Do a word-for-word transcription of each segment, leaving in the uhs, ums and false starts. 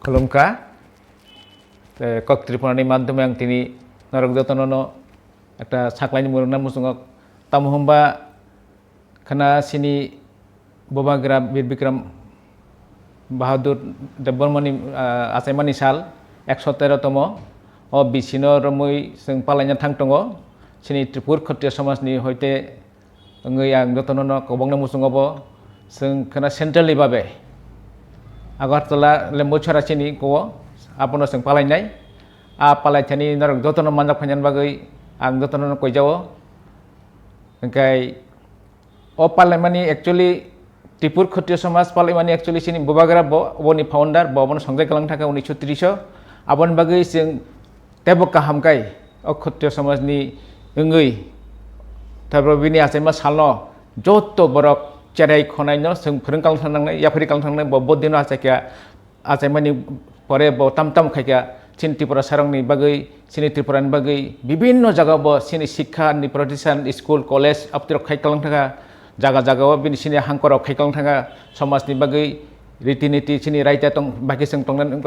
Khulumkha. Tei kok Tripurani madhyome ang tini norok jotono no ekta saklaini murungna muchungo. Tamo hwnba khana chini Bubagra Bir Bikram Bahadur Debbarmani, ah, achaimani sal ekso tero tomo. O bisino romwi chwng palaina thang tongo. Chini Tripur Khotriya Somajni hoite wngwi ang jotono no kwbangma muchungo bo chwng khana centrally babe Agartala Lembuchara chini ko abono chwng palainai. A palaithani norok jotono manjak phainani bagwi ang jotono no koijao. Hwnkhe o palaimani actually Tripur Khotriya Somaj palaimani actually chini Bubagra bo, boni founder, bo abono songjak kalang thangkha unisho tris o. Aboni bagwi chwng teibo kaham khai o Khotriya Somajni wngwi, tarpor bini achaima salno joto borok cherai khonaino chwng phwrwng kalang thang nangnai, yaphari kalang thang nangnai, bo bodino achaikha. Achaimani pore bo tam tam khaikha chini Tripura sarokni bagwi, chini Tripurani bagwi bibinno jagao bo chini sikha ni protishan, school, college, abtirok khai kalang thangkha. Jaga jagao bini chini hangkorok khai kalang thangkha. Somajni bagwi riti niti chini raita tong, baki chwng tongnani,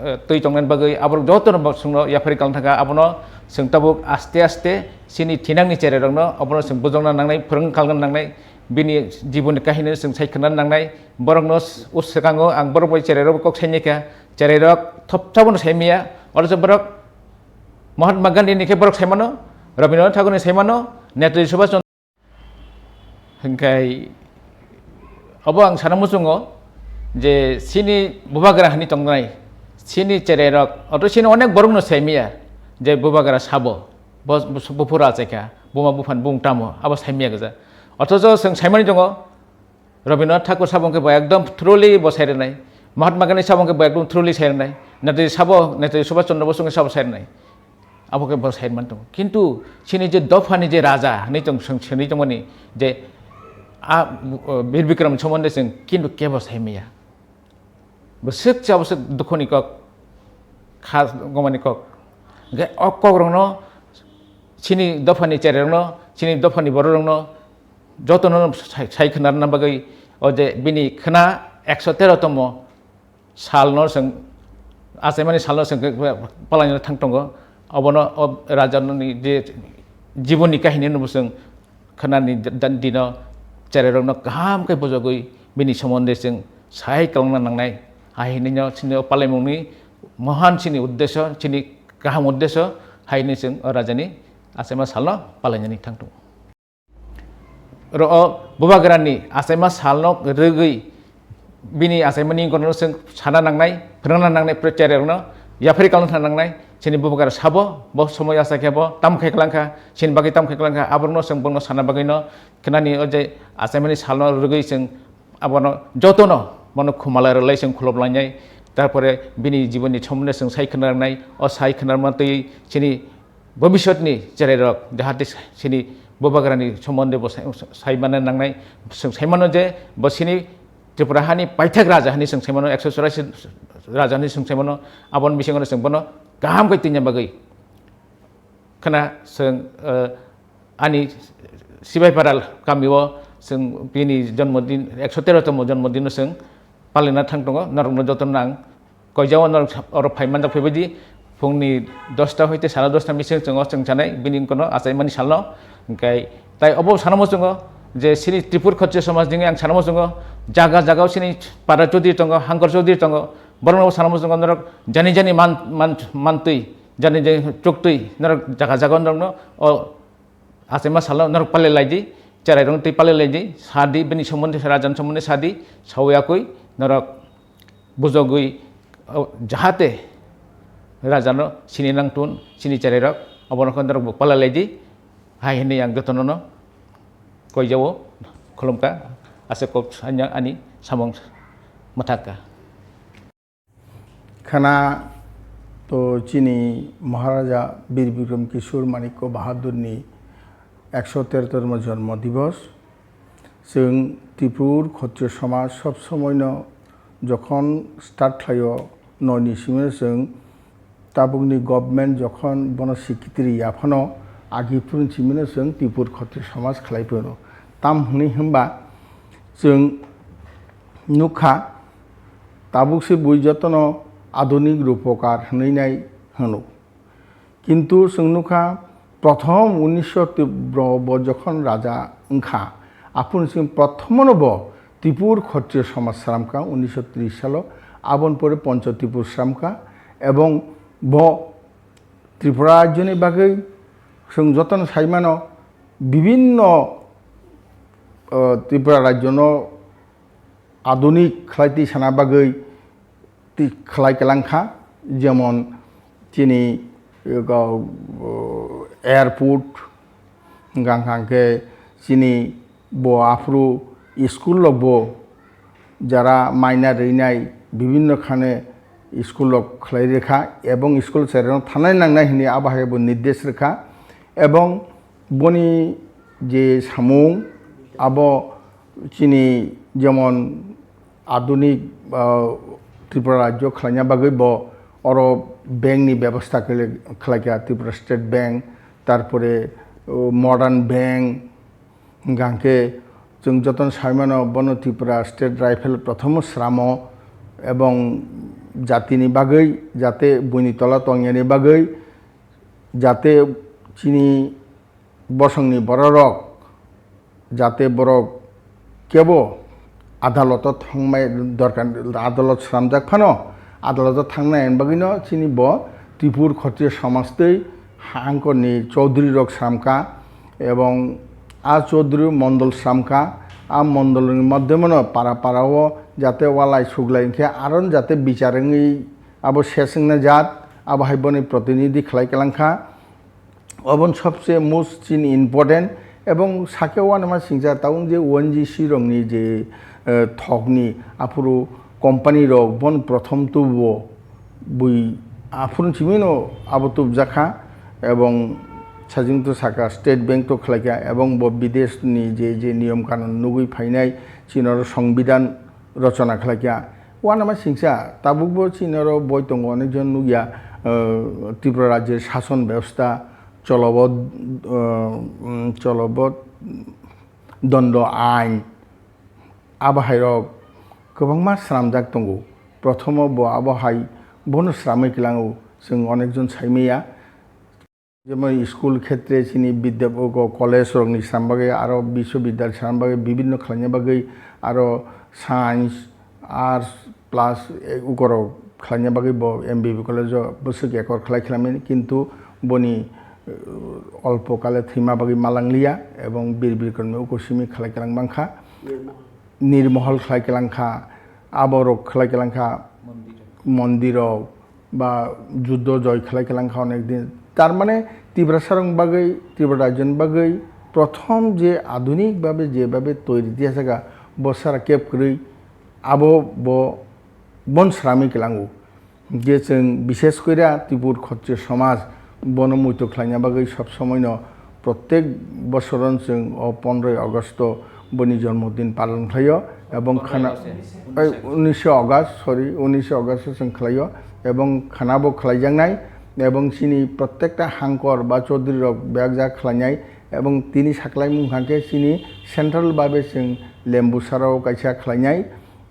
eh, twi tongnani bagwi aborok jotono bo chwngno yaphari kalang thangkha. Abono chwng tabuk aste aste chini thinangni chererokno abono chwng bujokna nangnai, phwrwng kalna nangnai, bini jiboni kahini chwng sai khna nangnai. Borokno s-, o swkango ang borok bai cherairok kok saini kha, cherairok thopsabo no saimaya, oro se borok Mahatma Gandhi ni khe borok saimano, Rabindranath Thakur ni saimano, Netaji Subhash Chandra. Hingkai obo ang sana muchungo je chini Bubagra hani tongnai, chini cherairok, oto chini onek borok no saimaya je Bubagra sabo, bo, bo, buphuru achaikha, buma buphan bung tamo, abo saimaya gwja. Othocho chwng saimani tongo, Rabindranath Thakur sabo hwnkhe bo ekdom truly bo sai rwnai. Mahatma Gandhi sabo hwnkhe bo ekdom truly sai rwnai. Netaji sabo, Netaji Subhash Chandra Bose hwnkhe sabo sai rwnai. Abo khe bo sai man tongo. Kintu chini je dophani je raja hinwi tong, seng-, sengwi tongmani je a, uh, Bir Bikram somonde chwng kintu kebo sai maya. Bwswk cha bwswk dukhoni kok, kha gomani kok. Hwnkhe o kokrokno chini dophani cherairokno, chini dophani bororokno jotono sai, sai khna rwna bagwi o je bini khna ekso tero tomo salno chwng achaimani salno chwng palaina thang tongo. Obono o rajanoni je jiboni kahini no bo chwng khnani da-, da-, dino cherairokno kaham khe bujogwi bini somonde chwng sai kwlangna nangnai. Hai hinwi no chini o palaimungni mohan chini uddesyo, chini kaham uddesyo hai hinwi chwng o rajani achaima salno palainani thang tongo. Oro o Bubagrani achaima salno rwgwi bini achaimani wngkokno chwng sana nangnai, phwrwngna nangnai, cherairokno yaphari kalna nangnai. Chini Bubagra sabo, bo somoi achaikhe bo tam khai kwlangkha, chini bagwi tam khai kwlangkha, aborokno chwng bono sana bagwino khnani o je achaimani salno rwgwi chwng abono jotono bono khumala rwlai chwng khulop lainai. Tarpore bini jiboni somonde chwng sai khna rwnai, o sai khna rwna twi chini bobisotni cherairok jahate chini Bubagrani somonde bo sai, sai manna nangnai. Chwng sai mano je bo chini Tripura hani paithak raja hani chwng sai mano, ekso churasi raja hani chwng sai mano. Aboni bisingo chwng bono kaham khe twina bagwi khna chwng, eh, ani Sibaipara kamio chwng bini jonmodin, ekso tero tomo jonmodino chwng palina thang tongo. Norokno jotono ang koijao norok oro phai manjak phaibaidi phungni dosta hoite sara dosta bising chwng o chwng chanai bini wngkano achaimani salno. Hwnkhe tai obo sanamo chwngo je chini Tripur Khotriya Somaj nini ang sanamo chwngo, jaga jaga o chini para chudri tongo, hangkor chudri tongo, borokno sanamo chwngo norok jani jani man, man, mantwi, jani jani chuktwi norok jaga jaga o norokno o achaima salo norok palai laidi, cherairok twi palai laidi, sadi, bini somonde, rajan somonde sadi, sawi akwi norok bujogwi, o, jahate rajano sini nangtun, sini cherairok, obono khe norok bo palai laidi, hai hinwi ang jotono no koijao khulumkha, aswk kok sanya ani samung mwthakha. Khana to chini Maharaja Bir Bikram Kishore Manikya Bahadurni ekso tero tormo jonmo divos. Chwng Tripur Khotriyo Somaj sob somoino jokhon start khlaio, noini simino chwng tabukni government jokhon bono sikitri yaphano agi phuruni simino chwng Tripur Khotriyo Somaj khlai phano. Tam hwnwi hwnba chwng nukha, tabuk se bui jotono adunik rupokar hwnwi nai hwno. Kintu chwng nukha, prothom unisho tibro bo jokhon raja wngkha, aphuru chwng prothomono bo Tripur Khotriyo Somaj sramkha unisho tris salo, aboni pore Poncho Tripur sramkha, ebong bo Tripura rajyoni bagwi chwng jotono saimano, bibinno, o, Tripura rajyono adunik khlai twi sana bagwi twi khlai kwlangkha, jemon chini, o, airport, hwnkha hwnkha khe chini bo aphuru school rokbo jara maina rwnai bibinno khane school rok khlai rwkha, ebong school chereno thanai nangnai hwnwi abo hai bo nirdesh rwkha, ebong boni je samung abo chini jemon adunik, ah, Tripura rajyo khlaina bagwi bo oro bank ni bebostha khlai-, khlaikha, Tripura State Bank, tarpore, oh, Modern Bank, hwnkha hwnkhe chwng jotono saimano bono Tripura State Rifle prothomo sramo ebong jatini bagwi jate buini tola tongyani bagwi jate chini bosongni bororok jate borok kebo adaloto thangmai dorkar, adalot sramjak phano adaloto thangnai bagwino chini bo Tripur Khotriyo Somaj tei hangkorni Chaudhuri rok sramkha, ebong a Chaudhuri mondol sramkha, a mondolni madhyamano para para o jate walai suglai hinkhe aro jate bichar wngwi abo ses wngna jat, abo hai boni protinidhi khlai kwlangkha. Obon sobse most chini important, ebong sake uanama singcha tabuk je O N G C rokni je, eh, thokni aphuru company rok bon prothom tubo bui aphuru chimino abo tubjakha, ebong sajing to saka State Bank to khlaikha, ebong bo bidesh ni je, je niyom kanun nugui phainai, chini oro songbidan rochona khlaikha. Uanama singcha tabukbo chini oro boi tongo, onekjon nukya, eh, Tripura rajyoni sason bebosta cholobo, eh, mm, cholobo dondo ain abo hairok kwbangma swnamjak tongo. Prothomo bo abo hai bono swnamwi kwlango, chwng onekjon saimaya. Jemon school khetre chini bidya, o, college rokni swnam bagwi aro biswabidyalay swnam bagwi bibinno khlaina bagwi aro science, arts plus, eh, ukorok khlaina bagwi bo M B B college o bwswk ekor khlai khlamani, kintu boni, eh, olpo kale thwima bagwi malangliya ebong bir bir kormi uko simi khlai kwlang mankha. Nirmohol khlai kwlang kha, aborok khlai kwlang kha mondirok ba juddo joi khlai kwlang kha onek din. Tar mane Tiprasarokni bagwi, Tripura rajyoni bagwi prothom je adunik babe je babe toiri tiya jaga bo sara kep kwrwi abo bo bon srami kwlango. Je chwng bishes koira Tripur Khotriyo Somaj bono muitu khlaina bagwi sob somoino prottek bosoron chwng o pondroi August o boni jonmodin palon khlaio ebong khana, unisho August, sorry, unisho August o chwng khlaio ebong khana bo khlaijaknai ebong chini prottekta hangkor ba Chaudhuri rok beyakjak khlainai ebong tini saklaimung hwnkha khe chini central babe chwng Lembusarao kaisa khlainai.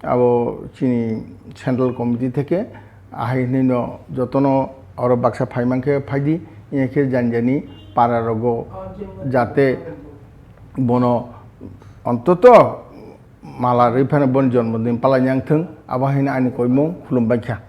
Abo chini central committee theke ahai hwnwi no jotono oro baksa phai mankhe phaidi, wngya khe jani jani para rogo jate bono ontoto mala rwi phano boni jonmodin palai nang thung, abo haino ani koimung khulum baikha.